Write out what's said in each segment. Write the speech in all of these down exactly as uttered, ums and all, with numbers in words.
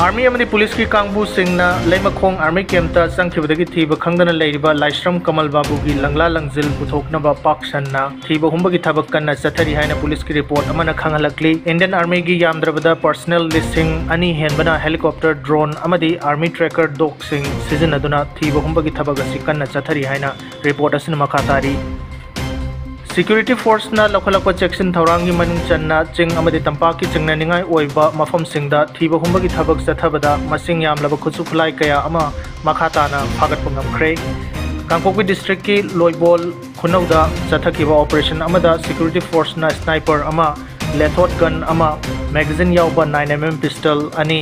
Army ꯑꯃꯗꯤ ꯄꯨꯂꯤꯁꯀꯤ ꯀꯥꯡꯕꯨꯁꯤꯡꯅ ꯂꯩꯃꯈꯣꯡ ꯑꯥꯔꯃꯤ ꯀꯦꯝꯞꯇ ꯆꯪꯈꯤꯕꯗꯒꯤ ꯊꯤꯕ ꯈꯪꯗꯅ ꯂꯩꯔꯤꯕ ꯂꯥꯏꯁ꯭ꯔꯝ ꯀꯃꯜ ꯕꯥꯕꯨꯒꯤ ꯂꯪꯂꯥ ꯂꯪꯖꯤꯜ ꯄꯨꯊꯣꯛꯅꯕ ꯄꯥꯛ ꯁꯟꯅ ꯊꯤꯕ ꯍꯨꯝꯕꯒꯤ ꯊꯕꯛ ꯀꯟꯅ ꯆꯠꯊꯔꯤ ꯍꯥꯏꯅ ꯄꯨꯂꯤꯁꯀꯤ ꯔꯤꯄꯣꯔꯠ ꯑꯃꯅ ꯈꯪꯍꯜꯂꯛꯂꯤ꯫ ꯏꯟꯗꯤꯌꯟ ꯑꯥꯔꯃꯤꯒꯤ ꯌꯥꯝꯗ꯭ꯔꯕꯗ ꯄꯔꯁꯅꯦꯜ ꯂꯤꯁꯤꯡ ꯑꯅꯤ ꯍꯦꯟꯕꯅ ꯍꯦꯂꯤꯀꯣꯞꯇꯔ, ꯗ꯭ꯔꯣꯟ ꯑꯃꯗꯤ ꯑꯥꯔꯃꯤ ꯇ꯭ꯔꯦꯀꯔ ꯗꯣꯒꯁꯤꯡ ꯁꯤꯖꯤꯟꯅꯗꯨꯅ ꯊꯤꯕ ꯍꯨꯝꯕꯒꯤ ꯊꯕꯛ ꯑꯁꯤ ꯀꯟꯅ ꯆꯠꯊꯔꯤ ꯍꯥꯏꯅ ꯔꯤꯄꯣꯔꯠ ꯑꯁꯤꯅ ꯃꯈꯥ ꯇꯥꯔꯤ꯫ ꯁꯦꯀ꯭ꯌꯨꯔꯤꯇꯤ ꯐꯣꯔꯁꯅ ꯂꯧꯈꯠꯂꯛꯄ ꯆꯦꯛꯁꯤꯟ ꯊꯧꯔꯥꯡꯒꯤ ꯃꯅꯨꯡ ꯆꯟꯅ ꯆꯤꯡ ꯑꯃꯗꯤ ꯇꯝꯄꯥꯛꯀꯤ ꯆꯤꯡꯅꯅꯤꯡꯉꯥꯏ ꯑꯣꯏꯕ ꯃꯐꯝꯁꯤꯡꯗ ꯊꯤꯕ ꯍꯨꯝꯕꯒꯤ ꯊꯕꯛ ꯆꯠꯊꯕꯗ ꯃꯁꯤꯡ ꯌꯥꯝꯂꯕ ꯈꯨꯠꯁꯨ ꯈꯨꯠꯂꯥꯏ ꯀꯌꯥ ꯑꯃ ꯃꯈꯥ ꯇꯥꯅ ꯐꯥꯒꯠꯄ ꯉꯝꯈ꯭ꯔꯦ꯫ ꯀꯥꯡꯄꯣꯛꯄꯤ ꯗꯤꯁꯇ꯭ꯔꯤꯛꯀꯤ ꯂꯣꯏꯕꯣꯜ ꯈꯨꯅꯧꯗ ꯆꯠꯊꯈꯤꯕ ꯑꯣꯄꯔꯦꯁꯟ ꯑꯃꯗ ꯁꯦꯀ꯭ꯌꯨꯔꯤꯇꯤ ꯐꯣꯔꯁꯅ ꯁ꯭ꯅꯥꯏꯄꯔ ꯑꯃ, ꯂꯦꯊꯣꯠ ꯒꯟ ꯑꯃ, ꯃꯦꯒꯥꯖꯤꯟ ꯌꯥꯎꯕ ꯅꯥꯏꯟ ꯑꯦꯝ ꯑꯦꯝ ꯄꯤꯁꯇꯜ ꯑꯅꯤ,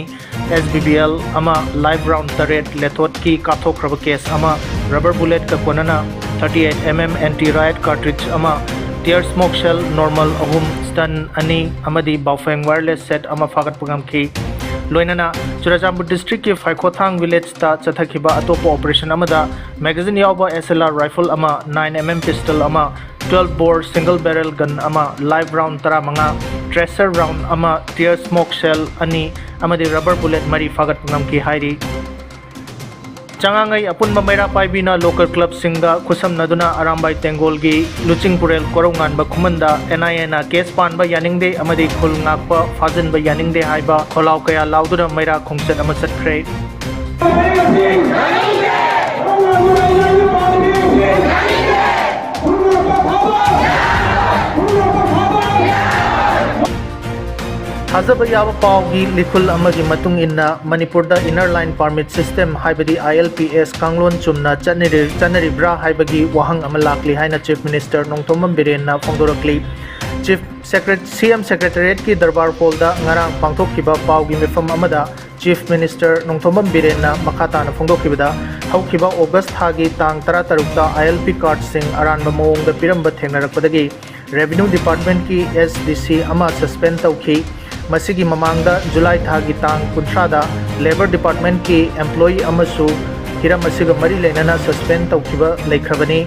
ꯑꯦꯁ ꯕꯤ ꯕꯤ ꯑꯦꯜ ꯑꯃ, ꯂꯥꯏꯚ ꯔꯥꯎꯟ ꯇꯔꯦꯠ, ꯂꯦꯊꯣꯠꯀꯤ ꯀꯥꯞꯊꯣꯛꯈ꯭ꯔꯕ ꯀꯦꯁ ꯑꯃ, ꯔꯕꯔ ꯕꯨꯂꯦꯠꯀ ꯀꯣꯟꯅꯅ thirty eight M M anti riot cartridge ꯑꯃ, ꯇꯤꯌꯔ ꯁ꯭ꯃꯣꯛ ꯁꯦꯜ ꯅꯣꯔꯃꯦꯜ ꯑꯍꯨꯝ, ꯁ꯭ꯇꯟ ꯑꯅꯤ ꯑꯃꯗꯤ ꯕꯥꯎꯐꯦꯡ ꯋꯥꯌꯔꯂꯦꯁ ꯁꯦꯠ ꯑꯃ ꯐꯥꯒꯠꯄ ꯉꯝꯈꯤ꯫ ꯂꯣꯏꯅꯅ ꯆꯨꯔꯥꯆꯥꯟꯄꯨꯔ ꯗꯤꯁꯇ꯭ꯔꯤꯛꯀꯤ ꯐꯥꯏꯈꯣꯊꯥꯡ ꯚꯤꯂꯦꯖꯇ ꯆꯠꯊꯈꯤꯕ ꯑꯇꯣꯞꯄ ꯑꯣꯄꯔꯦꯁꯟ ꯑꯃꯗ ꯃꯦꯒꯥꯖꯤꯟ ꯌꯥꯎꯕ ꯑꯦꯁ ꯑꯦꯜ ꯑꯥꯔ ꯔꯥꯏꯐꯜ ꯑꯃ, ꯅꯥꯏꯟ ꯑꯦꯝ ꯑꯦꯝ ꯄꯤꯁꯇꯜ ꯑꯃ, ꯇ꯭ꯋꯦꯜꯐ ꯕꯣꯔ ꯁꯤꯡꯒꯜ ꯕꯦꯔꯦꯜ ꯒꯟ ꯑꯃ, ꯂꯥꯏꯚ ꯔꯥꯎꯟ ꯇꯔꯥꯃꯉꯥ, ꯇ꯭ꯔꯦꯁꯔ ꯔꯥꯎꯟ ꯑꯃ, ꯇꯤꯌꯔ ꯁ꯭ꯃꯣꯛ ꯁꯦꯜ ꯑꯅꯤ ꯑꯃꯗꯤ ꯔꯕꯔ ꯕꯨꯂꯦꯠ ꯃꯔꯤ ꯐꯥꯒꯠꯄ ꯉꯝꯈꯤ ꯍꯥꯏꯔꯤ꯫ ꯆꯉꯥꯡꯉꯩ ꯑꯄꯨꯟꯕ ꯃꯩꯔꯥ ꯄꯥꯏꯕꯤꯅ ꯂꯣꯀꯦꯜ ꯀ꯭ꯂꯕꯁꯤꯡꯒ ꯈꯨꯠꯁꯝꯅꯗꯨꯅ ꯑꯔꯥꯝꯕꯥꯏ ꯇꯦꯡꯒꯣꯜꯒꯤ ꯂꯨꯆꯤꯡꯄꯨꯔꯦꯜ ꯀꯣꯔꯧꯉꯥꯟꯕ ꯈꯨꯃꯟꯗ ꯑꯦꯟ ꯑꯥꯏ ꯑꯦꯅ ꯀꯦꯁ ꯄꯥꯟꯕ ꯌꯥꯅꯤꯡꯗꯦ ꯑꯃꯗꯤ ꯈꯨꯜ ꯉꯥꯛꯄ ꯐꯥꯖꯤꯟꯕ ꯌꯥꯅꯤꯡꯗꯦ ꯍꯥꯏꯕ ꯈꯣꯜꯂꯥꯎ ꯀꯌꯥ ꯂꯥꯎꯗꯨꯅ ꯃꯩꯔꯥ ꯈꯣꯡꯆꯠ ꯑꯃ ꯆꯠꯈ꯭ꯔꯦ꯫ ꯊꯥꯖꯕ ꯌꯥꯕ ꯄꯥꯎꯒꯤ ꯂꯤꯈꯨꯜ ꯑꯃꯒꯤ ꯃꯇꯨꯡ ꯏꯟꯅ, ꯃꯅꯤꯄꯨꯔꯗ Inner Line Permit System, ꯍꯥꯏꯕꯗꯤ ꯑꯥꯏ ꯑꯦꯜ ꯄꯤ ꯑꯦꯁ, ꯀꯥꯡꯂꯣꯟ ꯆꯨꯝꯅ ꯆꯠꯅꯔꯤ-, ꯆꯠꯅꯔꯤꯕ꯭ꯔꯥ ꯍꯥꯏꯕꯒꯤ ꯋꯥꯍꯪ ꯑꯃ ꯂꯥꯛꯂꯤ ꯍꯥꯏꯅ Chief Minister ꯅꯣꯡꯊꯣꯝꯕꯝ ꯕꯤꯔꯦꯟꯅ ꯐꯣꯡꯗꯣꯔꯛꯂꯤ꯫ Chief Secret-, ꯁꯤ ꯑꯦꯝ Secretariat-ꯀꯤ ꯗꯔꯕꯥꯔ ꯍꯣꯜꯗ ꯉꯔꯥꯡ ꯄꯥꯡꯊꯣꯛꯈꯤꯕ ꯄꯥꯎꯒꯤ ꯃꯤꯐꯝ ꯑꯃꯗ Chief Minister ꯅꯣꯡꯊꯣꯝꯕꯝ ꯕꯤꯔꯦꯟꯅ ꯃꯈꯥ ꯇꯥꯅ ꯐꯣꯡꯗꯣꯛꯈꯤꯕꯗ, ꯍꯧꯈꯤꯕ ꯑꯣꯒꯁ ꯊꯥꯒꯤ ꯇꯥꯡ ꯇꯔꯥꯇꯔꯨꯛꯇ ꯑꯥꯏ ꯑꯦꯜ ꯄꯤ ꯀꯥꯔꯗꯁꯤꯡ ꯑꯔꯥꯟꯕ ꯃꯑꯣꯡꯗ ꯄꯤꯔꯝꯕ ꯊꯦꯡꯅꯔꯛꯄꯗꯒꯤ Revenue Department-ꯀꯤ ꯑꯦꯁ ꯗꯤ ꯁꯤ ꯑꯃ suspend ꯇꯧꯈꯤ꯫ ꯃꯁꯤꯒꯤ ꯃꯃꯥꯡꯗ ꯖꯨꯂꯥꯏ ꯊꯥꯒꯤ ꯇꯥꯡ ꯀꯨꯟꯊ꯭ꯔꯥꯗ Labour Department-ꯀꯤ employee ꯑꯃꯁꯨ ꯍꯤꯔꯝ ꯑꯁꯤꯒ ꯃꯔꯤ ꯂꯩꯅꯅ suspend ꯇꯧꯈꯤꯕ ꯂꯩꯈ꯭ꯔꯕꯅꯤ꯫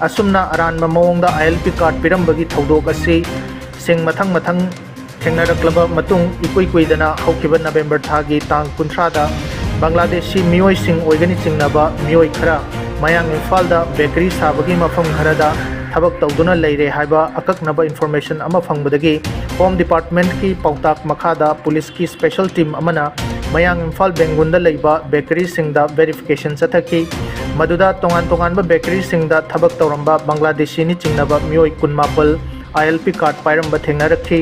ꯑꯁꯨꯝꯅ ꯑꯔꯥꯟꯕ ꯃꯑꯣꯡꯗ ꯑꯥꯏ ꯑꯦꯜ ꯄꯤ ꯀꯥꯔꯗ ꯄꯤꯔꯝꯕꯒꯤ ꯊꯧꯗꯣꯛ ꯑꯁꯤ ꯁꯤꯡ ꯃꯊꯪ ꯃꯊꯪ ꯊꯦꯡꯅꯔꯛꯂꯕ ꯃꯇꯨꯡ, ꯏꯀꯨꯏ ꯀꯨꯏꯗꯅ ꯍꯧꯈꯤꯕ ꯅꯕꯦꯝꯕꯔ ꯊꯥꯒꯤ ꯇꯥꯡ ꯀꯨꯟꯊ꯭ꯔꯥꯗ ꯕꯪꯒ꯭ꯂꯥꯗꯦꯁꯤ ꯃꯤꯑꯣꯏꯁꯤꯡ ꯑꯣꯏꯒꯅꯤ ꯆꯤꯡꯅꯕ ꯃꯤꯑꯣꯏ ꯈꯔ ꯃꯌꯥꯡ ꯏꯝꯐꯥꯜꯗ ꯕꯦꯀꯔꯤ ꯁꯥꯕꯒꯤ ꯃꯐꯝ ꯈꯔꯗ ꯊꯕꯛ ꯇꯧꯗꯨꯅ ꯂꯩꯔꯦ ꯍꯥꯏꯕ ꯑꯀꯛꯅꯕ ꯏꯟꯐꯣꯔꯃꯦꯁꯟ ꯑꯃ ꯐꯪꯕꯗꯒꯤ ꯍꯣꯝ ꯗꯤꯄꯥꯔꯠꯃꯦꯟꯠꯀꯤ ꯄꯥꯎꯇꯥꯛ ꯃꯈꯥꯗ ꯄꯨꯂꯤꯁꯀꯤ ꯁ꯭ꯄꯦꯁꯦꯜ ꯇꯤꯝ ꯑꯃꯅ ꯃꯌꯥꯡ ꯏꯝꯐꯥꯜ ꯕꯦꯡꯒꯨꯟꯗ ꯂꯩꯕ ꯕꯦꯀꯔꯤꯁꯤꯡꯗ ꯚꯦꯔꯤꯐꯤꯀꯦꯁꯟ ꯆꯠꯊꯈꯤ꯫ ꯃꯗꯨꯗ ꯇꯣꯉꯥꯟ ꯇꯣꯉꯥꯟꯕ ꯕꯦꯀꯔꯤꯁꯤꯡꯗ ꯊꯕꯛ ꯇꯧꯔꯝꯕ ꯕꯪꯒ꯭ꯂꯥꯗꯦꯁꯤꯅꯤ ꯆꯤꯡꯅꯕ ꯃꯤꯑꯣꯏ ꯀꯨꯟꯃꯥꯄꯜ ꯑꯥꯏ ꯑꯦꯜ ꯄꯤ ꯀꯥꯔꯗ ꯄꯥꯏꯔꯝꯕ ꯊꯦꯡꯅꯔꯛꯈꯤ꯫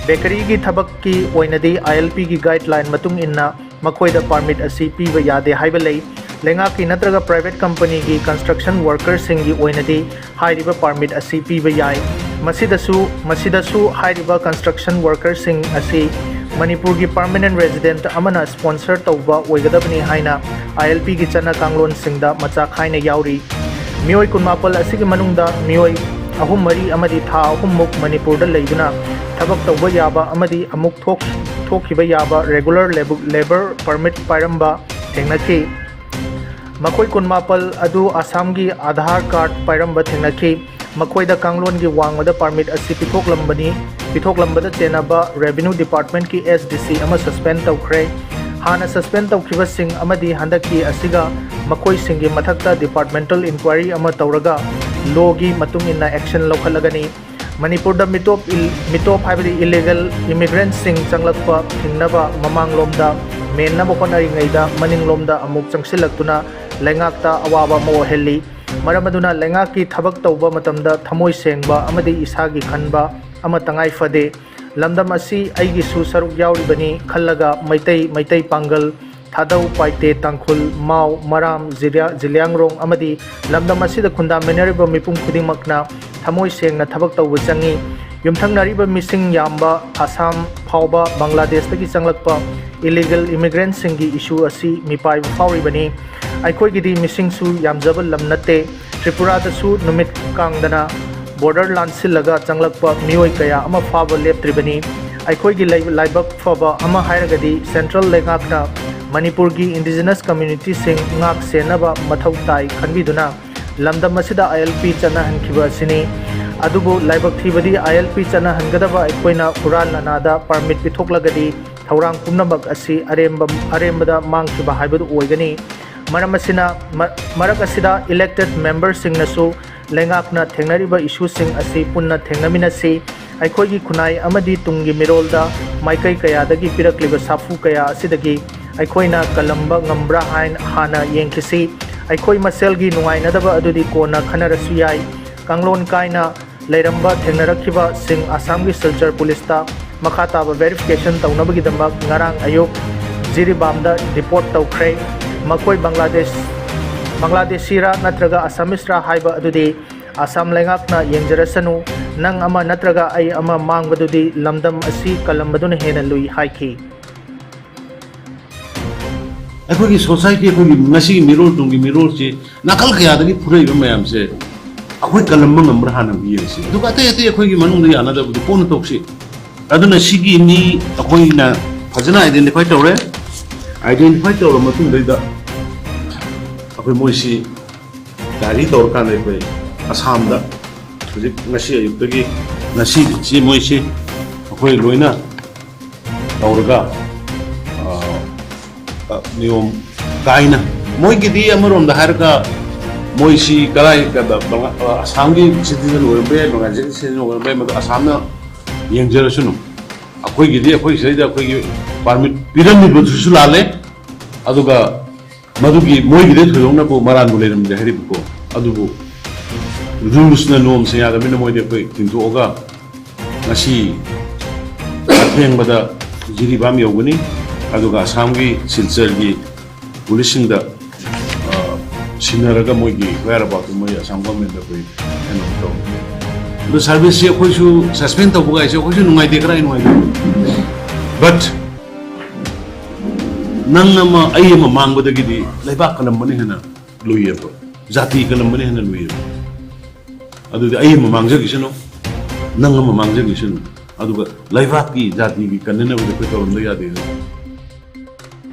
ꯕꯦꯀꯔꯤꯒꯤ ꯊꯕꯛꯀꯤ ꯑꯣꯏꯅꯗꯤ ꯑꯥꯏ ꯑꯦꯜ ꯄꯤꯒꯤ ꯒꯥꯏꯗꯂꯥꯏꯟ ꯃꯇꯨꯡ ꯏꯟꯅ ꯃꯈꯣꯏꯗ ꯄꯥꯔꯃꯤꯠ ꯑꯁꯤ ꯄꯤꯕ ꯌꯥꯗꯦ ꯍꯥꯏꯕ ꯂꯩ꯫ ꯂꯩꯉꯥꯛꯀꯤ ꯅꯠꯇ꯭ꯔꯒ ꯄ꯭ꯔꯥꯏꯚꯦꯠ ꯀꯝꯄꯅꯤꯒꯤ ꯀꯟꯁꯇ꯭ꯔꯛꯁꯟ ꯋꯥꯔꯀꯔꯁꯤꯡꯒꯤ ꯑꯣꯏꯅꯗꯤ ꯍꯥꯏꯔꯤꯕ ꯄꯥꯔꯃꯤꯠ ꯑꯁꯤ ꯄꯤꯕ ꯌꯥꯏ꯫ ꯃꯁꯤꯗꯁꯨ, ꯃꯁꯤꯗꯁꯨ ꯍꯥꯏꯔꯤꯕ ꯀꯟꯁꯇ꯭ꯔꯛꯁꯟ ꯋꯥꯔꯀꯔꯁꯤꯡ ꯑꯁꯤ ꯃꯅꯤꯄꯨꯔꯒꯤ ꯄꯔꯃꯅꯦꯟꯠ ꯔꯦꯁꯤꯗꯦꯟꯠ ꯑꯃꯅ ꯁ꯭ꯄꯣꯟꯁꯔ ꯇꯧꯕ ꯑꯣꯏꯒꯗꯕꯅꯤ ꯍꯥꯏꯅ ꯑꯥꯏ ꯑꯦꯜ ꯄꯤꯒꯤ ꯆꯠꯅ ꯀꯥꯡꯂꯣꯟꯁꯤꯡꯗ ꯃꯆꯥ ꯈꯥꯏꯅ ꯌꯥꯎꯔꯤ꯫ ꯃꯤꯑꯣꯏ ꯀꯨꯟꯃꯥꯄꯜ ꯑꯁꯤꯒꯤ ꯃꯅꯨꯡꯗ ꯃꯤꯑꯣꯏ ꯑꯍꯨꯝ ꯃꯔꯤ ꯑꯃꯗꯤ ꯊꯥ ꯑꯍꯨꯝꯃꯨꯛ ꯃꯅꯤꯄꯨꯔꯗ ꯂꯩꯗꯨꯅ ꯊꯕꯛ ꯇꯧꯕ ꯌꯥꯕ ꯑꯃꯗꯤ ꯑꯃꯨꯛ ꯊꯣꯛ-, ꯊꯣꯛꯈꯤꯕ ꯌꯥꯕ ꯔꯦꯒꯨꯂꯔ ꯂꯦꯕꯨ-, ꯂꯦꯕꯔ ꯄꯔꯃꯤꯠ ꯄꯥꯏꯔꯝꯕ ꯊꯦꯡꯅꯈꯤ꯫ ꯃꯈꯣꯏ ꯀꯨꯟꯃꯥꯄꯜ ꯑꯗꯨ ꯑꯁꯥꯝꯒꯤ ꯑꯥꯙꯥꯔ ꯀꯥꯔꯗ ꯄꯥꯏꯔꯝꯕ ꯊꯦꯡꯅꯈꯤ꯫ ꯃꯈꯣꯏꯗ ꯀꯥꯡꯂꯣꯟꯒꯤ ꯋꯥꯡꯃꯗ ꯄꯥꯔꯃꯤꯠ ꯑꯁꯤ ꯄꯤꯊꯣꯛꯂꯝꯕꯅꯤ, ꯄꯤꯊꯣꯛꯂꯝꯕꯗ ꯆꯦꯟꯅꯕ ꯔꯦꯚꯤꯅ꯭ꯌꯨ ꯗꯤꯄꯥꯔꯠꯃꯦꯟꯠꯀꯤ ꯑꯦꯁ ꯗꯤ ꯁꯤ ꯑꯃ ꯁꯁꯄꯦꯟ ꯇꯧꯈ꯭ꯔꯦ꯫ ꯍꯥꯟꯅ ꯁꯁꯄꯦꯟ ꯇꯧꯈꯤꯕꯁꯤꯡ ꯑꯃꯗꯤ ꯍꯟꯗꯛꯀꯤ ꯑꯁꯤꯒ ꯃꯈꯣꯏꯁꯤꯡꯒꯤ ꯃꯊꯛꯇ ꯗꯤꯄꯥꯔꯠꯃꯦꯟꯇꯦꯜ ꯏꯟꯀ꯭ꯋꯥꯏꯔꯤ ꯑꯃ ꯇꯧꯔꯒ ꯂꯣꯒꯤ ꯃꯇꯨꯡ ꯏꯟꯅ ꯑꯦꯛꯁꯟ ꯂꯧꯈꯠꯂꯒꯅꯤ꯫ ꯃꯅꯤꯄꯨꯔꯗ ꯃꯤꯇꯣꯞ ꯏꯜ-, ꯃꯤꯇꯣꯞ ꯍꯥꯏꯕꯗꯤ ꯏꯂꯤꯒꯦꯜ ꯏꯃꯤꯒ꯭ꯔꯦꯟꯠꯁꯤꯡ ꯆꯪꯂꯛꯄ ꯊꯤꯡꯅꯕ ꯃꯃꯥꯡꯂꯣꯝꯗ ꯃꯦꯟꯅꯕ ꯍꯣꯠꯅꯔꯤꯉꯩꯗ ꯃꯅꯤꯡꯂꯣꯝꯗ ꯑꯃꯨꯛ ꯆꯪꯁꯤꯜꯂꯛꯇꯨꯅ ꯂꯩꯉꯥꯛꯇ ꯑꯋꯥꯕ ꯑꯃ ꯑꯣꯏꯍꯜꯂꯤ꯫ ꯃꯔꯝ ꯑꯗꯨꯅ ꯂꯩꯉꯥꯛꯀꯤ ꯊꯕꯛ ꯇꯧꯕ ꯃꯇꯝꯗ ꯊꯃꯣꯏ ꯁꯦꯡꯕ ꯑꯃꯗꯤ ꯏꯁꯥꯒꯤ ꯈꯟꯕ ꯑꯃ ꯇꯉꯥꯏ ꯐꯗꯦ꯫ ꯂꯝꯗꯝ ꯑꯁꯤ ꯑꯩꯒꯤꯁꯨ ꯁꯔꯨꯛ ꯌꯥꯎꯔꯤꯕꯅꯤ ꯈꯜꯂꯒ ꯃꯩꯇꯩ, ꯃꯩꯇꯩ ꯄꯥꯡꯒꯜ, ꯊꯥꯗꯧ, ꯄꯥꯏꯇꯦ, ꯇꯥꯡꯈꯨꯜ, ꯃꯥꯎ, ꯃꯔꯥꯝ, ꯖꯤꯂꯤꯌꯥ-, ꯖꯤꯂꯤꯌꯥꯡꯔꯣꯡ ꯑꯃꯗꯤ ꯂꯝꯗꯝ ꯑꯁꯤꯗ ꯈꯨꯟꯗꯥꯃꯤꯟꯅꯔꯤꯕ ꯃꯤꯄꯨꯝ ꯈꯨꯗꯤꯡꯃꯛꯅ ꯊꯃꯣꯏ ꯁꯦꯡꯅ ꯊꯕꯛ ꯇꯧꯕ ꯆꯪꯏ꯫ ꯌꯨꯝꯊꯪꯅꯔꯤꯕ ꯃꯤꯁꯤꯡ ꯌꯥꯝꯕ ꯑꯁꯥꯝ ꯐꯥꯎꯕ ꯕꯪꯒ꯭ꯂꯥꯗꯦꯁꯇꯒꯤ ꯆꯪꯂꯛꯄ ꯏꯂꯤꯒꯦꯜ ꯏꯃꯤꯒ꯭ꯔꯦꯟꯠꯁꯤꯡꯒꯤ ꯏꯁꯨ ꯑꯁꯤ ꯃꯤꯄꯥꯏꯕ ꯐꯥꯎꯔꯤꯕꯅꯤ꯫ ꯑꯩꯈꯣꯏꯒꯤꯗꯤ ꯃꯤꯁꯤꯡꯁꯨ ꯌꯥꯝꯖꯕ ꯂꯝ ꯅꯠꯇꯦ꯫ ꯇ꯭ꯔꯤꯄꯨꯔꯥꯗꯁꯨ ꯅꯨꯃꯤꯠ ꯀꯥꯡꯗꯅ ꯕꯣꯔꯗꯔ ꯂꯥꯟꯁꯤꯜꯂꯒ ꯆꯪꯂꯛꯄ ꯃꯤꯑꯣꯏ ꯀꯌꯥ ꯑꯃ ꯐꯥꯕ ꯂꯦꯞꯇ꯭ꯔꯤꯕꯅꯤ꯫ ꯑꯩꯈꯣꯏꯒꯤ ꯂꯩ-, ꯂꯥꯏꯕꯛ ꯐꯕ ꯑꯃ ꯍꯥꯏꯔꯒꯗꯤ ꯁꯦꯟꯇ꯭ꯔꯦꯜ ꯂꯩꯉꯥꯛꯅ ꯃꯅꯤꯄꯨꯔꯒꯤ ꯏꯟꯗꯤꯖꯤꯅꯁ ꯀꯝꯃ꯭ꯌꯨꯅꯤꯇꯤꯁꯤꯡ ꯉꯥꯛ ꯁꯦꯟꯅꯕ ꯃꯊꯧ ꯇꯥꯏ ꯈꯟꯕꯤꯗꯨꯅ ꯂꯝꯗꯝ ꯑꯁꯤꯗ ꯑꯥꯏ ꯑꯦꯜ ꯄꯤ ꯆꯠꯅꯍꯟꯈꯤꯕ ꯑꯁꯤꯅꯤ꯫ ꯑꯗꯨꯕꯨ ꯂꯥꯏꯕꯛ ꯊꯤꯕꯗꯤ ILP ꯆꯠꯅꯍꯟꯒꯗꯕ ꯑꯩꯈꯣꯏꯅ ꯍꯨꯔꯥꯟ ꯂꯥꯟꯅꯥꯗ permit ꯄꯤꯊꯣꯛꯂꯒꯗꯤ ꯊꯧꯔꯥꯡ ꯄꯨꯝꯅꯃꯛ ꯑꯁꯤ ꯑꯔꯦꯝꯕ, ꯑꯔꯦꯝꯕꯗ ꯃꯥꯡꯈꯤꯕ ꯍꯥꯏꯕꯗꯨ ꯑꯣꯏꯒꯅꯤ꯫ ꯃꯔꯝ ꯑꯁꯤꯅ, ꯃ-, ꯃꯔꯛ ꯑꯁꯤꯗ elected memberꯁꯤꯡꯅꯁꯨ ꯂꯩꯉꯥꯛꯅ ꯊꯦꯡꯅꯔꯤꯕ issueꯁꯤꯡ ꯑꯁꯤ ꯄꯨꯟꯅ ꯊꯦꯡꯅꯃꯤꯟꯅꯁꯤ꯫ ꯑꯩꯈꯣꯏꯒꯤ ꯈꯨꯟꯅꯥꯏ ꯑꯃꯗꯤ ꯇꯨꯡꯒꯤ ꯃꯤꯔꯣꯜꯗ ꯃꯥꯏꯀꯩ ꯀꯌꯥꯗꯒꯤ ꯄꯤꯔꯛꯂꯤꯕ ꯁꯥꯐꯨ ꯀꯌꯥ ꯑꯁꯤꯗꯒꯤ ꯑꯩꯈꯣꯏꯅ ꯀꯜꯂꯝꯕ ꯉꯝꯕ꯭ꯔꯥ ꯍꯥꯏꯅ ꯍꯥꯟꯅ ꯌꯦꯡꯈꯤꯁꯤ꯫ ꯑꯩꯈꯣꯏ ꯃꯁꯦꯜꯒꯤ ꯅꯨꯡꯉꯥꯏꯅꯗꯕ ꯑꯗꯨꯗꯤ ꯀꯣꯟꯅ ꯈꯟꯅꯔꯁꯨ ꯌꯥꯏ꯫ ꯀꯥꯡꯂꯣꯟ ꯀꯥꯏꯅ ꯂꯩꯔꯝꯕ ꯊꯦꯡꯅꯔꯛꯈꯤꯕꯁꯤꯡ ꯑꯁꯥꯝꯒꯤ ꯁꯤꯜꯆꯔ ꯄꯨꯂꯤꯁꯇ ꯃꯈꯥ ꯇꯥꯕ verification ꯇꯧꯅꯕꯒꯤꯗꯃꯛ ꯉꯔꯥꯡ ꯑꯌꯨꯛ ꯖꯤꯔꯤꯕꯥꯝꯗ deport ꯇꯧꯈ꯭ꯔꯦ꯫ ꯃꯈꯣꯏ ꯕꯪꯒ꯭ꯂꯥꯗꯦꯁ, ꯕꯪꯒ꯭ꯂꯥꯗꯦꯁꯤꯔꯥ ꯅꯠꯇ꯭ꯔꯒ ꯑꯁꯥꯃꯤꯁꯔꯥ ꯍꯥꯏꯕ ꯑꯗꯨꯗꯤ ꯑꯁꯥꯝ ꯂꯩꯉꯥꯛꯅ ꯌꯦꯡꯖꯔꯁꯅꯨ꯫ ꯅꯪ ꯑꯃ ꯅꯠꯇ꯭ꯔꯒ ꯑꯩ ꯑꯃ ꯃꯥꯡꯕꯗꯨꯗꯤ ꯂꯝꯗꯝ ꯑꯁꯤ ꯀꯜꯂꯝꯕꯗꯨꯅ ꯍꯦꯟꯅ ꯂꯨꯏ ꯍꯥꯏꯈꯤ꯫ ꯑꯩꯈꯣꯏꯒꯤ society, ꯑꯩꯈꯣꯏꯒꯤ ꯉꯁꯤꯒꯤ ꯃꯤꯔꯣꯜ, ꯇꯨꯡꯒꯤ ꯃꯤꯔꯣꯜꯁꯤ ꯅꯥꯀꯜ ꯀꯌꯥꯗꯒꯤ ꯐꯨꯔꯛꯏꯕ ꯃꯌꯥꯝꯁꯦ ꯑꯩꯈꯣꯏ ꯀꯜꯂꯝꯕ ꯉꯝꯕ꯭ꯔꯥ ꯍꯥꯟꯅ ꯑꯃꯨꯛ ꯌꯦꯡꯁꯤ, ꯑꯗꯨꯒ ꯑꯇꯩ ꯑꯇꯩ ꯑꯩꯈꯣꯏꯒꯤ ꯃꯅꯨꯡꯗ ꯌꯥꯅꯗꯕꯗꯨ ꯀꯣꯟꯅ ꯇꯧꯁꯤ꯫ ꯑꯗꯨꯅ ꯁꯤꯒꯤ ꯃꯤ ꯑꯩꯈꯣꯏꯅ ꯐꯖꯅ identify ꯇꯧꯔꯦ꯫ Identify ꯇꯧꯔꯕ ꯃꯇꯨꯡꯗꯩꯗ ꯑꯩꯈꯣꯏ ꯃꯣꯏꯁꯤ ꯒꯥꯔꯤ ꯇꯧꯔꯀꯥꯟꯗ ꯑꯩꯈꯣꯏ ꯑꯁꯥꯝꯗ ꯍꯧꯖꯤꯛ ꯉꯁꯤ ꯑꯌꯨꯛꯇꯒꯤ, ꯉꯁꯤꯁꯤ ꯃꯣꯏꯁꯤ ꯑꯩꯈꯣꯏ ꯂꯣꯏꯅ ꯇꯧꯔꯒ, ꯑ, ꯑ, ꯅꯤꯌꯣꯝ ꯀꯥꯏꯅ, ꯃꯣꯏꯒꯤꯗꯤ ꯑꯃꯔꯣꯝꯗ ꯍꯥꯏꯔꯒ ꯃꯣꯏꯁꯤ ꯀꯗꯥꯏ, ꯀꯗ-, ꯕꯪꯒ-, ꯑ, ꯑꯁꯥꯝꯒꯤ citizen ꯑꯣꯏꯔꯝꯕ ꯌꯥꯏ, ꯕꯪꯒ꯭ꯂꯥꯗꯦꯁꯀꯤ citizen ꯑꯣꯏꯔꯝꯕ ꯌꯥꯏ, ꯃꯗꯨ ꯑꯁꯥꯝꯅ ꯌꯦꯡꯖꯔꯁꯅꯨ꯫ ꯑꯩꯈꯣꯏꯒꯤꯗꯤ ꯑꯩꯈꯣꯏ ꯁꯤꯗꯩꯗ ꯑꯩꯈꯣꯏꯒꯤ permit ꯄꯤꯔꯝꯃꯤꯕꯗꯨꯁꯨ ꯂꯥꯜꯂꯦ, ꯑꯗꯨꯒ ꯃꯗꯨꯒꯤ ꯃꯣꯏꯒꯤꯗꯤ ꯊꯣꯏꯗꯣꯛꯅꯕꯨ ꯃꯔꯥꯟꯕꯨ ꯂꯩꯔꯝꯗꯦ ꯍꯥꯏꯔꯤꯕꯀꯣ, ꯑꯗꯨꯕꯨ rulesꯅ, ꯅꯤꯌꯣꯝꯁꯤꯡ ꯌꯥꯗꯕꯅꯤꯅ ꯃꯣꯏꯗꯤ ꯑꯩꯈꯣꯏ ꯊꯤꯡꯊꯣꯛꯑꯒ ꯉꯁꯤ ꯑꯊꯦꯡꯕꯗ ꯖꯤꯔꯤꯕꯥꯝ ꯌꯧꯒꯅꯤ꯫ ꯑꯗꯨꯒ ꯑꯁꯥꯝꯒꯤ ꯁꯤꯜꯆꯔꯒꯤ ꯄꯨꯂꯤꯁꯁꯤꯡꯗ, ꯑ, ꯁꯤꯟꯅꯔꯒ ꯃꯣꯏꯒꯤ whereaboutꯇꯨ ꯃꯣꯏ ꯑꯁꯥꯝ governmentꯇ ꯑꯩꯈꯣꯏ ꯀꯩꯅꯣ ꯇꯧ-, ꯑꯗꯨ serviceꯁꯤ ꯑꯩꯈꯣꯏꯁꯨ suspend ꯇꯧꯕ ꯀꯥꯏꯁꯦ ꯑꯩꯈꯣꯏꯁꯨ ꯅꯨꯡꯉꯥꯏꯇꯦ, ꯀꯗꯥꯏ ꯅꯨꯡꯉꯥꯏꯇꯦ? But ꯅꯪ ꯑꯃ ꯑꯩ ꯑꯃ ꯃꯥꯡꯕꯗꯒꯤꯗꯤ ꯂꯩꯕꯥꯛ ꯀꯜꯂꯝꯕꯅ ꯍꯦꯟꯅ ꯂꯨꯏꯌꯦꯕ, ꯖꯥꯇꯤ ꯀꯜꯂꯝꯕꯅ ꯍꯦꯟꯅ ꯂꯨꯏꯌꯦꯕ꯫ ꯑꯗꯨꯗꯤ ꯑꯩ ꯑꯃ ꯃꯥꯡꯖꯈꯤꯁꯅꯨ, ꯅꯪ ꯑꯃ ꯃꯥꯡꯖꯈꯤꯁꯅꯨ, ꯑꯗꯨꯒ ꯂꯩꯕꯥꯛꯀꯤ ꯖꯥꯇꯤꯒꯤ ꯀꯟꯅꯅꯕꯗꯤ ꯑꯩꯈꯣꯏ ꯇꯧꯔꯝꯗ ꯌꯥꯗꯦ꯫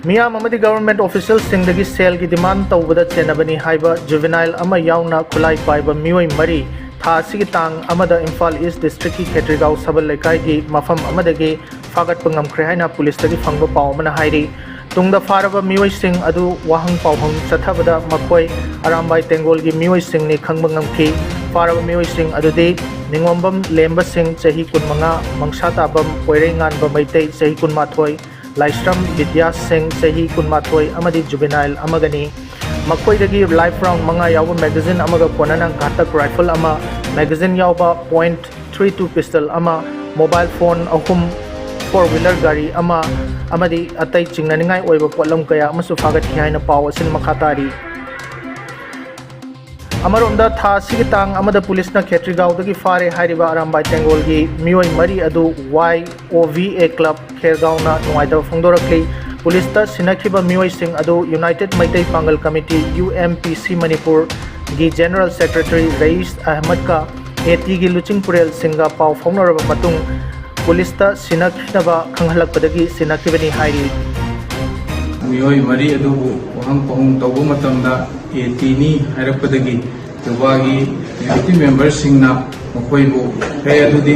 ꯃꯤꯌꯥꯝ ꯑꯃꯗꯤ government officialꯁꯤꯡꯗꯒꯤ ꯁꯦꯜꯒꯤ demand ꯇꯧꯕꯗ ꯆꯦꯟꯅꯕꯅꯤ ꯍꯥꯏꯕ juvenile ꯑꯃ ꯌꯥꯎꯅ ꯈꯨꯠꯂꯥꯏ ꯄꯥꯏꯕ ꯃꯤꯑꯣꯏ ꯃꯔꯤ ꯊꯥ ꯑꯁꯤꯒꯤ ꯇꯥꯡ ꯑꯃꯗ ꯏꯝꯐꯥꯜ ꯏꯁ ꯗꯤꯁꯇ꯭ꯔꯤꯛꯀꯤ ꯈꯦꯇ꯭ꯔꯤꯒꯥꯎ ꯁꯕꯜ ꯂꯩꯀꯥꯏꯒꯤ ꯃꯐꯝ ꯑꯃꯗꯒꯤ ꯐꯥꯒꯠꯄ ꯉꯝꯈ꯭ꯔꯦ ꯍꯥꯏꯅ ꯄꯨꯂꯤꯁꯇꯒꯤ ꯐꯪꯕ ꯄꯥꯎ ꯑꯃꯅ ꯍꯥꯏꯔꯤ꯫ ꯇꯨꯡꯗ ꯐꯥꯔꯕ ꯃꯤꯑꯣꯏꯁꯤꯡ ꯑꯗꯨ ꯋꯥꯍꯪ ꯄꯥꯎꯍꯪ ꯆꯠꯊꯕꯗ ꯃꯈꯣꯏ ꯑꯔꯥꯝꯕꯥꯏ ꯇꯦꯡꯒꯣꯜꯒꯤ ꯃꯤꯑꯣꯏꯁꯤꯡꯅꯤ ꯈꯪꯕ ꯉꯝꯈꯤ꯫ ꯐꯥꯔꯕ ꯃꯤꯑꯣꯏꯁꯤꯡ ꯑꯗꯨꯗꯤ ꯅꯤꯉꯣꯝꯕꯝ ꯂꯦꯝꯕ ꯁꯤꯡ, ꯆꯍꯤ ꯀꯨꯟꯃꯉꯥ, ꯃꯪꯁꯥ ꯇꯥꯕꯝ ꯄꯣꯏꯔꯩꯉꯥꯟꯕ ꯃꯩꯇꯩ, ꯆꯍꯤ ꯀꯨꯟꯃꯥꯊꯣꯏ, ꯂꯥꯏꯁ꯭ꯔꯝ ꯕꯤꯗ꯭ꯌꯥ ꯁꯤꯡ, ꯆꯍꯤ ꯀꯨꯟꯃꯥꯊꯣꯏ ꯑꯃꯗꯤ ꯖꯨꯕꯦꯅꯥꯏꯜ ꯑꯃꯒꯅꯤ꯫ ꯃꯈꯣꯏꯗꯒꯤ ꯂꯥꯏꯐ ꯔꯥꯎꯟ ꯃꯉꯥ ꯌꯥꯎꯕ ꯃꯦꯒꯥꯖꯤꯟ ꯑꯃꯒ ꯀꯣꯟꯅꯅ ꯘꯥꯇꯛ ꯔꯥꯏꯐꯜ ꯑꯃ, ꯃꯦꯒꯥꯖꯤꯟ ꯌꯥꯎꯕ ꯄꯣꯏꯟꯠ ꯊ꯭ꯔꯤ ꯇꯨ ꯄꯤꯁꯇꯜ ꯑꯃ, ꯃꯣꯕꯥꯏꯜ ꯐꯣꯟ ꯑꯍꯨꯝ, ꯐꯣꯔ ꯋꯤꯂꯔ ꯒꯥꯔꯤ ꯑꯃ ꯑꯃꯗꯤ ꯑꯇꯩ ꯆꯤꯡꯅꯅꯤꯡꯉꯥꯏ ꯑꯣꯏꯕ ꯄꯣꯠꯂꯝ ꯀꯌꯥ ꯑꯃꯁꯨ ꯐꯥꯒꯠꯈꯤ ꯍꯥꯏꯅ ꯄꯥꯎ ꯑꯁꯤꯅ ꯃꯈꯥ ꯇꯥꯔꯤ꯫ ꯑꯃꯔꯣꯝꯗ ꯊꯥ ꯑꯁꯤꯒꯤ ꯇꯥꯡ ꯑꯃꯗ ꯄꯨꯂꯤꯁꯅ ꯈꯦꯇ꯭ꯔꯤꯒꯥꯎꯗꯒꯤ ꯐꯥꯔꯦ ꯍꯥꯏꯔꯤꯕ ꯑꯔꯥꯝꯕꯥꯏ ꯇꯦꯡꯒꯣꯜꯒꯤ ꯃꯤꯑꯣꯏ ꯃꯔꯤ ꯑꯗꯨ ꯋꯥꯏ ꯑꯣ ꯚꯤ ꯑꯦ ꯀ꯭ꯂꯕ ꯈꯦꯔꯒꯥꯎꯅ ꯅꯨꯡꯉꯥꯏꯇꯕ ꯐꯣꯡꯗꯣꯔꯛꯂꯤ꯫ ꯄꯨꯂꯤꯁꯇ ꯁꯤꯟꯅꯈꯤꯕ ꯃꯤꯑꯣꯏꯁꯤꯡ ꯑꯗꯨ ꯌꯨꯅꯥꯏꯇꯦꯗ ꯃꯩꯇꯩ ꯄꯥꯡꯒꯜ ꯀꯃꯤꯇꯤ, ꯌꯨ ꯑꯦꯝ ꯄꯤ ꯁꯤ ꯃꯅꯤꯄꯨꯔꯒꯤ ꯖꯦꯅꯔꯦꯜ ꯁꯦꯀ꯭ꯔꯦꯇꯔꯤ ꯔꯌꯤꯁ ꯑꯍꯃꯗꯀ ꯑꯦ ꯇꯤꯒꯤ ꯂꯨꯆꯤꯡꯄꯨꯔꯦꯜꯁꯤꯡꯒ ꯄꯥꯎ ꯐꯥꯎꯅꯔꯕ ꯃꯇꯨꯡ ꯄꯨꯂꯤꯁꯇ ꯁꯤꯟꯅꯈꯤꯅꯕ ꯈꯪꯍꯜꯂꯛꯄꯗꯒꯤ ꯁꯤꯟꯅꯈꯤꯕꯅꯤ ꯍꯥꯏꯔꯤ꯫ ꯃꯤꯑꯣꯏ ꯃꯔꯤ ꯑꯗꯨꯕꯨ ꯋꯥꯍꯪ ꯄꯥꯎꯍꯪ ꯇꯧꯕ ꯃꯇꯝꯗ ꯑꯦ ꯇꯤꯅꯤ ꯍꯥꯏꯔꯛꯄꯗꯒꯤ ꯌꯨꯕꯥꯒꯤ ꯌꯨꯅꯤꯇꯤ ꯃꯦꯝꯕꯔꯁꯤꯡꯅ ꯃꯈꯣꯏꯕꯨ ꯍꯦ ꯑꯗꯨꯗꯤ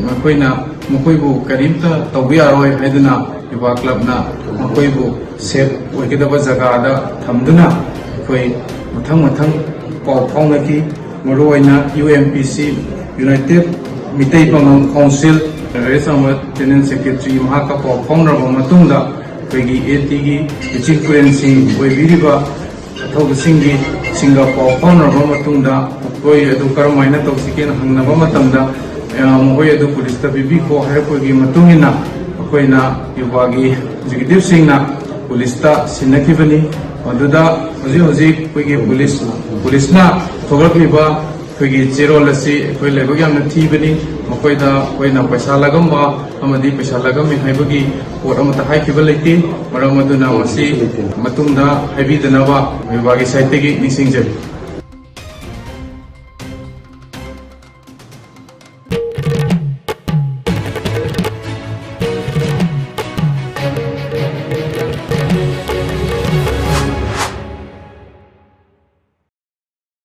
ꯃꯈꯣꯏꯅ ꯃꯈꯣꯏꯕꯨ ꯀꯔꯤꯝꯇ ꯇꯧꯕ ꯌꯥꯔꯣꯏ ꯍꯥꯏꯗꯨꯅ ꯌꯨꯕꯥ ꯀ꯭ꯂꯕꯅ ꯃꯈꯣꯏꯕꯨ ꯁꯦꯐ ꯑꯣꯏꯒꯗꯕ ꯖꯒꯥꯗ ꯊꯝꯗꯨꯅ ꯑꯩꯈꯣꯏ ꯃꯊꯪ ꯃꯊꯪ ꯄꯥꯎ ꯐꯥꯎꯅꯈꯤ꯫ ꯃꯔꯨꯑꯣꯏꯅ ꯌꯨ ꯑꯦꯝ ꯄꯤ ꯁꯤ, ꯌꯨꯅꯥꯏꯇꯦꯗ ꯃꯤꯇꯩ ꯄꯥꯉꯜ ꯀꯥꯎꯟꯁꯤꯜ, ꯔꯦꯁ ꯑꯃ ꯖꯦꯅꯔꯦꯜ ꯁꯦꯀ꯭ꯔꯦꯇꯔꯤ ꯃꯍꯥꯛꯀ ꯄꯥꯎ ꯐꯥꯎꯅꯔꯕ ꯃꯇꯨꯡꯗ ꯑꯩꯈꯣꯏꯒꯤ ꯑꯦ ꯇꯤꯒꯤ ꯂꯨꯆꯤꯡꯄꯨꯔꯦꯜꯁꯤꯡ ꯑꯣꯏꯕꯤꯔꯤꯕ ꯑꯊꯧꯕꯁꯤꯡꯒꯤ ꯁꯤꯡꯒ ꯄꯥꯎ ꯐꯥꯎꯅꯔꯕ ꯃꯇꯨꯡꯗ ꯃꯈꯣꯏ ꯑꯗꯨ ꯀꯔꯝꯍꯥꯏꯅ ꯇꯧꯁꯤꯒꯦꯅ ꯍꯪꯅꯕ ꯃꯇꯝꯗ ꯑ, ꯃꯈꯣꯏ ꯑꯗꯨ ꯄꯨꯂꯤꯁꯇ ꯄꯤꯕꯤꯈꯣ ꯍꯥꯏꯔꯛꯄꯒꯤ ꯃꯇꯨꯡ ꯏꯟꯅ ꯑꯩꯈꯣꯏꯅ ꯌꯨꯕꯥꯒꯤ ꯑꯦꯛꯖꯤꯀ꯭ꯌꯨꯇꯤꯕꯁꯤꯡꯅ ꯄꯨꯂꯤꯁꯇ ꯁꯤꯟꯅꯈꯤꯕꯅꯤ꯫ ꯃꯗꯨꯗ ꯍꯧꯖꯤꯛ ꯍꯧꯖꯤꯛ ꯑꯩꯈꯣꯏꯒꯤ ꯄꯨꯂꯤꯁ ꯄꯨꯂꯤꯁꯅ ꯊꯣꯛꯂꯛꯂꯤꯕ ꯑꯩꯈꯣꯏꯒꯤ ꯆꯦꯔꯣꯜ ꯑꯁꯤ ꯑꯩꯈꯣꯏ ꯂꯥꯏꯕꯛ ꯌꯥꯝꯅ ꯊꯤꯕꯅꯤ꯫ ꯃꯈꯣꯏꯗ ꯑꯩꯈꯣꯏꯅ ꯄꯩꯁꯥ ꯂꯥꯛꯂꯝꯕ ꯑꯃꯗꯤ ꯄꯩꯁꯥ ꯂꯥꯛꯂꯝꯃꯤ ꯍꯥꯏꯕꯒꯤ ꯄꯣꯠ ꯑꯃꯠꯇ ꯍꯥꯏꯈꯤꯕ ꯂꯩꯇꯦ꯫ ꯃꯔꯝ ꯑꯗꯨꯅ ꯃꯁꯤ ꯃꯇꯨꯡꯗ ꯍꯥꯏꯕꯤꯗꯅꯕ ꯌꯨꯕꯥꯒꯤ ꯁꯥꯏꯠꯇꯒꯤ ꯅꯤꯡꯁꯤꯡꯖꯔꯤ꯫